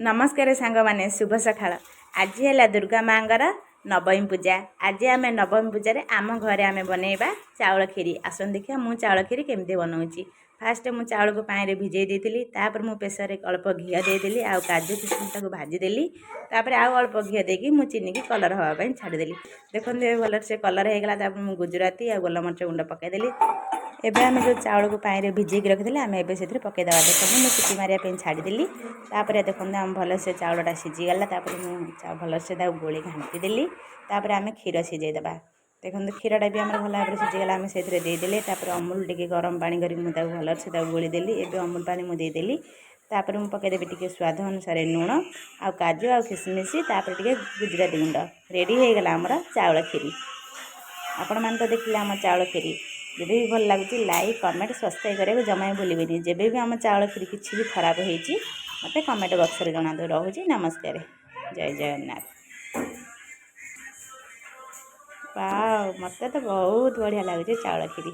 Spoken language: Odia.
ନମସ୍କାର ସାଙ୍ଗମାନେ, ଶୁଭ ସକାଳ। ଆଜି ହେଲା ଦୁର୍ଗା ମାଆଙ୍କର ନବମୀ ପୂଜା। ଆଜି ଆମେ ନବମୀ ପୂଜାରେ ଆମ ଘରେ ଆମେ ବନେଇବା ଚାଉଳ କ୍ଷୀରି। ଆସନ୍ତୁ ଦେଖିବା ମୁଁ ଚାଉଳ କ୍ଷୀରି କେମିତି ବନାଉଛି। ଫାଷ୍ଟ ମୁଁ ଚାଉଳକୁ ପାଣିରେ ଭିଜେଇ ଦେଇଥିଲି। ତାପରେ ମୁଁ ପ୍ରେସରରେ ଅଳ୍ପ ଘିଅ ଦେଇଦେଲି ଆଉ କାଜୁ କିସମିସ୍ ତାକୁ ଭାଜିଦେଲି। ତାପରେ ଆଉ ଅଳ୍ପ ଘିଅ ଦେଇକି ମୁଁ ଚିନିକି କଲର୍ ହେବା ପାଇଁ ଛାଡ଼ିଦେଲି। ଦେଖନ୍ତୁ, ଏବେ ଭଲରେ ସେ କଲର୍ ହେଇଗଲା। ତାପରେ ମୁଁ ଗୁଜୁରାତି ଆଉ ଗୋଲମରିଚ ଗୁଣ୍ଡ ପକାଇଦେଲି। ଏବେ ଆମେ ଯେଉଁ ଚାଉଳକୁ ପାଣିରେ ଭିଜେଇକି ରଖିଥିଲେ, ଆମେ ଏବେ ସେଥିରେ ପକାଇଦେବା। ଦେଖନ୍ତୁ, ମୁଁ ସିଟି ମାରିବା ପାଇଁ ଛାଡ଼ିଦେଲି। ତାପରେ ଦେଖନ୍ତୁ, ଆମ ଭଲସେ ଚାଉଳଟା ସିଝିଗଲା। ତାପରେ ମୁଁ ଭଲସେ ତାକୁ ଗୋଳି ଘାଣ୍ଟି ଦେଲି। ତାପରେ ଆମେ କ୍ଷୀର ସିଝେଇ ଦେବା। ଦେଖନ୍ତୁ, କ୍ଷୀରଟା ବି ଆମର ଭଲ ଭାବରେ ସିଝିଗଲା। ଆମେ ସେଥିରେ ଦେଇଦେଲେ। ତାପରେ ଅମୁଲ ଟିକେ ଗରମ ପାଣି କରିକି ମୁଁ ତାକୁ ଭଲସେ ତାକୁ ଗୋଳିଦେଲି। ଏବେ ଅମୁଲ ପାଣି ମୁଁ ଦେଇଦେଲି। ତାପରେ ମୁଁ ପକାଇଦେବି ଟିକେ ସ୍ୱାଦ ଅନୁସାରେ ଲୁଣ ଆଉ କାଜୁ ଆଉ କିସମିସ୍, ତାପରେ ଟିକେ ଗୁଜୁରାତି ଗୁଣ୍ଡ। ରେଡ଼ି ହେଇଗଲା ଆମର ଚାଉଳ କ୍ଷୀରି। ଆପଣମାନେ ତ ଦେଖିଲେ ଆମ ଚାଉଳ କ୍ଷୀରି। ଯେବେ ବି ଭଲ ଲାଗୁଛି, ଲାଇକ୍, କମେଣ୍ଟ, ସବସ୍କ୍ରାଇବ୍ କରିବାକୁ ଜମା ବି ଭୁଲିବେନି। ଯେବେ ବି ଆମ ଚାଉଳ କ୍ଷୀରି କିଛି ବି ଖରାପ ହେଇଛି, ମୋତେ କମେଣ୍ଟ ବକ୍ସରେ ଜଣାନ୍ତୁ। ରହୁଛି, ନମସ୍କାର, ଜୟ ଜଗନ୍ନାଥ। ୱାଓ, ମୋତେ ତ ବହୁତ ବଢ଼ିଆ ଲାଗୁଛି ଚାଉଳ କ୍ଷୀରି।